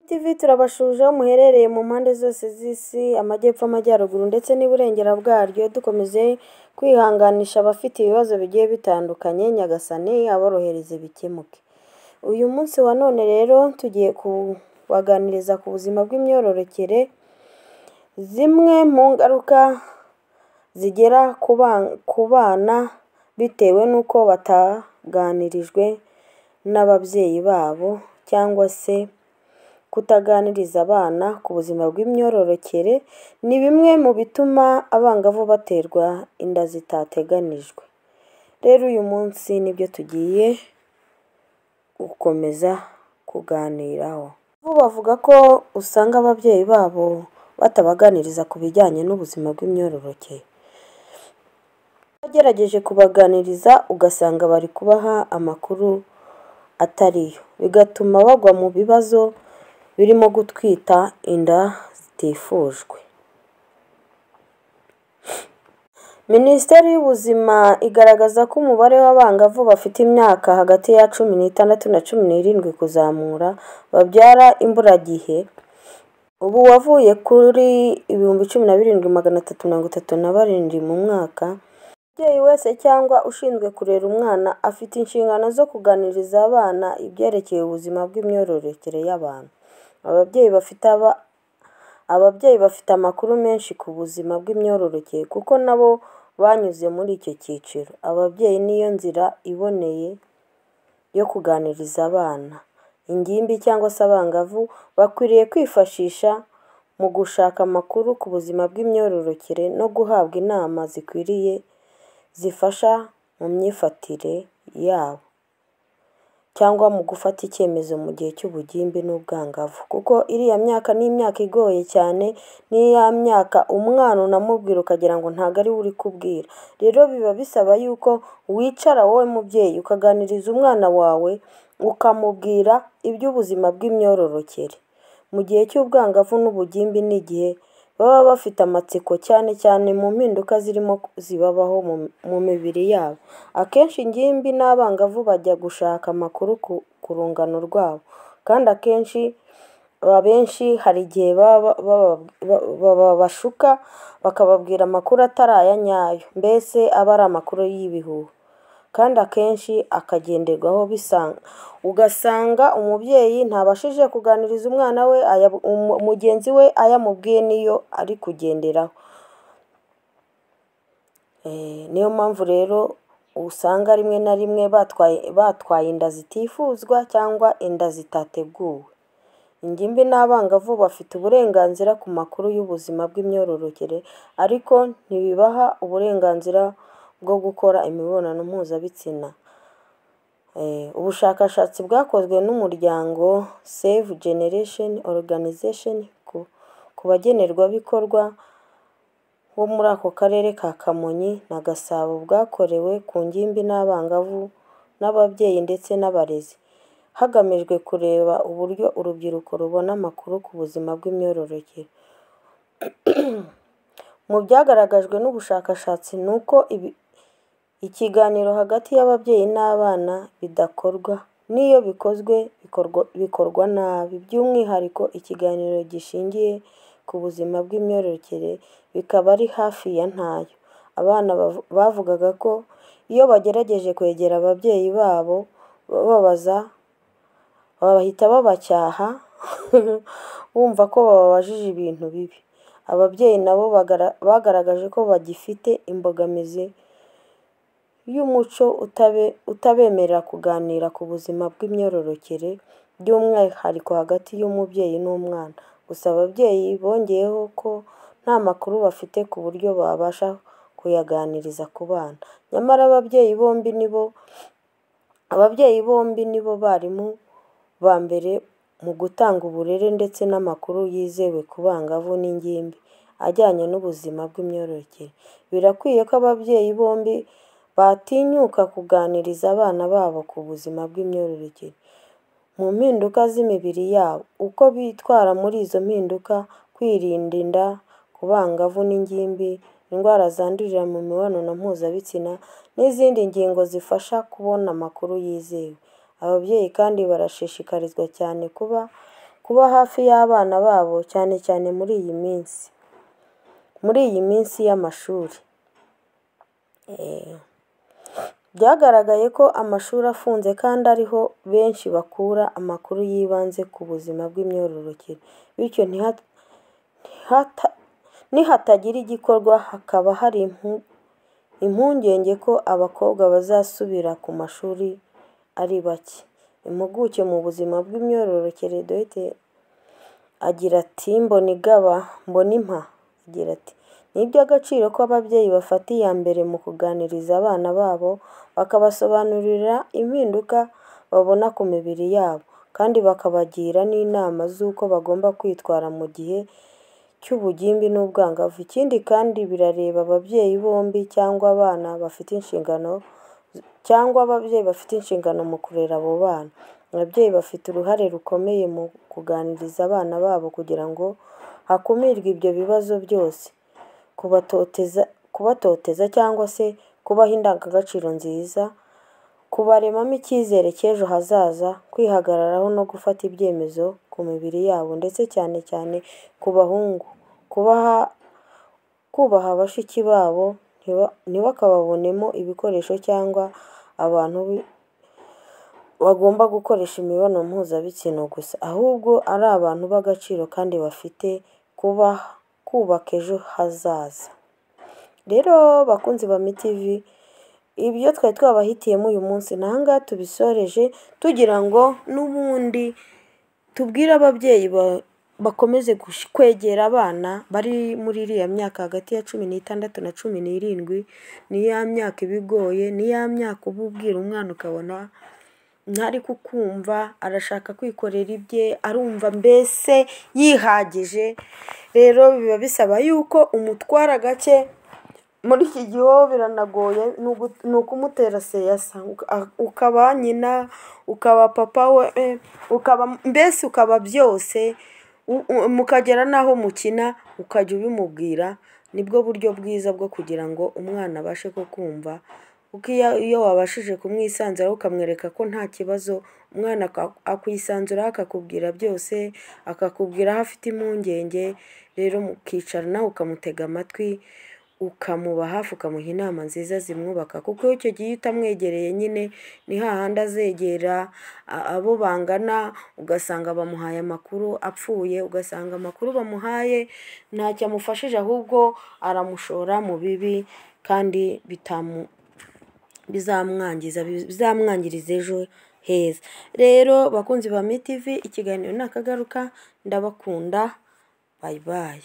TV turabashuje aho muherereye mu mpande zose z'isi, amajyepfo, amajyaruguru ndetse n'iburengera bwaryo, dukomeze kwihanganisha abafite ibibazo bigiye bitandukanye, Nyagasani aborohereze bikemuke. Uyu munsi wa none rero tugiye kubaganiriza ku buzima bw'imyororokere, zimwe mu ngaruka zigera ku bana bitewe n'uko bataganirijwe n'ababyeyi babo cyangwa se kutaganiriza abana ku buzima bw'imyororokere, ni bimwe mu bituma abangavu baterwa inda zitateganijwe. Rero uyu munsi nibyo tugiye gukomeza kuganiraho. Bo bavuga ko usanga ababyeyi babo batabaganiriza ku bijyanye n'ubuzima bw'imyororokere. Bagerageje kubaganiriza ugasanga bari kubaha amakuru atariyo, bigatuma bagwa mu bibazo birimo gutwita inda zitifujwe. Minisiteri y'Ubuzima igaragaza ko umubare w'abangavu bafite imyaka hagati ya 16 na 17 kuzamura babyara imburagihe, ubu wavuye kuri 17,337 mu mwaka. Umubyeyi wese cyangwa ushinzwe kurera umwana afite inshingano zo kuganiriza abana ibyerekeye ubuzima bw'imyororokere y'abantu. Ababyeyi bafite amakuru menshi ku buzima bw'imyororokere kuko nabo banyuze muri icyo cyiciro. Ababyeyi niyo nzira iboneye yo kuganiriza abana. Ingimbi cyangwa se abangavu bakwiriye kwifashisha mu gushaka amakuru ku buzima bw'imyororokere no guhabwa inama zikwiriye zifasha mu myifatire yabo cyangwa mu gufata icyemezo mu gihe cy'ubugimbi n'ubwangavu, kuko iriya myaka ni imyaka igoye cyane, ni ya myaka umwana unamubwira ukagira ngo ntabwo ari we uri kubwira. Rero biba bisaba yuko wicara wowe mubyeyi ukaganiriza umwana wawe, ukamubwira iby'ubuzima bw'imyororokere. Mu gihe cy'ubwangavu n'ubugimbi ni igihe baba bafite amatsiko cyane cyane mu mpinduka zirimo zibabaho mu mibiri yabo. Akenshi ingimbi n'abangavu bajya gushaka amakuru ku rungano rwabo, kandi akenshi abenshi hari igihe babashuka bakababwira amakuru atari aya nyayo, mbese aba ari amakuru y'ibihuha, kandi akenshi akagenderwaho ugasanga umubyeyi ntabashije kuganiriza umwana we, mugenzi we ayamubwiye niyo ari kugenderaho. Niyo mpamvu rero usanga rimwe na rimwe batwaye inda zitifuzwa cyangwa inda zitateguwe. Ingimbi n'abangavu bafite uburenganzira ku makuru y'ubuzima bw'imyororokere, ariko ntibibaha uburenganzira bwo gukora imibonano mpuzabitsina. Ubushakashatsi bwakozwe n'umuryango Save Generation Organization ku bagenerwabikorwa bo muri ako karere ka Kamonyi na Gasabo bwakorewe ku ngimbi n'abangavu n'ababyeyi ndetse n'abarezi, hagamijwe kureba uburyo urubyiruko rubona amakuru ku buzima bw'imyororokere. Mu byagaragajwe n'ubushakashatsi ni uko ikiganiro hagati y'ababyeyi n'abana bidakorwa, n'iyo bikozwe bikorwa nabi, by'umwihariko ikiganiro gishingiye ku buzima bw'imyororokere bikaba ari hafi ya ntayo. Abana bavugaga ko iyo bagerageje kwegera ababyeyi babo bababaza bahita babacyaha bumva ko bababajije ibintu bibi. Ababyeyi nabo bagaragaje ko bagifite imbogamizi y'umuco utabemerera kuganira ku buzima bw'imyororokere, by'umwihariko hagati y'umubyeyi n'umwana. Gusa ababyeyi bongeyeho ko nta makuru bafite ku buryo babasha kuyaganiriza ku bana. Nyamara ababyeyi bombi nibo barimu ba mbere mu gutanga uburere ndetse n'amakuru yizewe ku bangavu n'ingimbi ajyanye n'ubuzima bw'imyororokere. Birakwiye ko ababyeyi bombi batinyuka kuganiriza abana babo ku buzima bw'imyororokere, mu mpinduka z'imibiri yabo, uko bitwara muri izo mpinduka, kwirinda inda ku bangavu n'ingimbi, indwara zandurira mu mibonano mpuzabitsina n'izindi ngingo zifasha kubona amakuru yizewe. Ababyeyi kandi barashishikarizwa cyane kuba kuba hafi y'abana babo cyane cyane muri iyi minsi, muri iyi minsi y'amashuri. Byagaragaye ko amashuri afunze kandi ariho benshi bakura amakuru y'ibanze ku buzima bw'imyororokere, bityo nihatagira igikorwa hakaba hari impungenge ko abakobwa bazasubira ku mashuri ari bake. Impuguke mu buzima bw'imyororokere Dr agira ati Mbonimpa agira ati “Ni iby'agaciro ko ababyeyi bafata iya mbere mu kuganiriza abana babo, bakabasobanurira impinduka babona ku mibiri yabo, kandi bakabagira n'inama z'uko bagomba kwitwara mu gihe cy'ubugimbi n'ubwangavu. Ikindi kandi birareba ababyeyi bombi cyangwa abana bafite inshingano cyangwa ababyeyi bafite inshingano mu kurera abo bana. Ababyeyi bafite uruhare rukomeye mu kuganiriza abana babo kugira ngo hakumirwe ibyo bibazo byose, kubatoteza cyangwa se kubaha indangagaciro nziza, kubaremamo icyizere cy'ejo hazaza, kwihagararaho no gufata ibyemezo ku mibiri yabo ndetse cyane cyane ku bahungu, kubaha bashiki babo ntibakababonemo ibikoresho cyangwa abantu bagomba gukoresha imibonano mpuzabitsina gusa, ahubwo ari abantu b'agaciro kandi bafite kubaka ejo hazaza.” Rero bakunzi ba MTV, ibyo twari twabahitiyemo uyu munsi ni aha ngaha tubisoreje, tugira ngo n'ubundi tubwire ababyeyi bakomeze kwegera abana bari muri iriya myaka hagati ya 16 na 17, ni ya myaka iba igoye, ni ya myaka uba ubwira umwana ukabona ntari kukumva, arashaka kwikorera ibye, arumva mbese yihagije. Rero biba bisaba yuko umutwara gake. Muri iki gihe ho biranagoye, ni ukumutera seyasa, ukaba nyina, ukaba papa we, ukaba mbese ukaba byose, mukagera n'aho mukina ukajya ubimubwira. Nibwo buryo bwiza bwo kugira ngo umwana abashe kukumva, kuko iyo wabashije kumwisanzuraho ukamwereka ko nta kibazo, umwana akwisanzuraho akakubwira byose, akakubwira aho afite impungenge. Rero mukicara nawe ukamutega amatwi, ukamuba hafi, ukamuha inama nziza zimwubaka, kuko icyo gihe iyo utamwegereye nyine ni hahandi azegera abo bangana, ugasanga bamuhaye amakuru apfuye, ugasanga amakuru bamuhaye ntacyo amufashije, ahubwo aramushora mu bibi kandi bizamwangiriza ejo heza. Rero bakunzi ba MTV, ikiganiro ni akagaruka, ndabakunda, bayi bayi.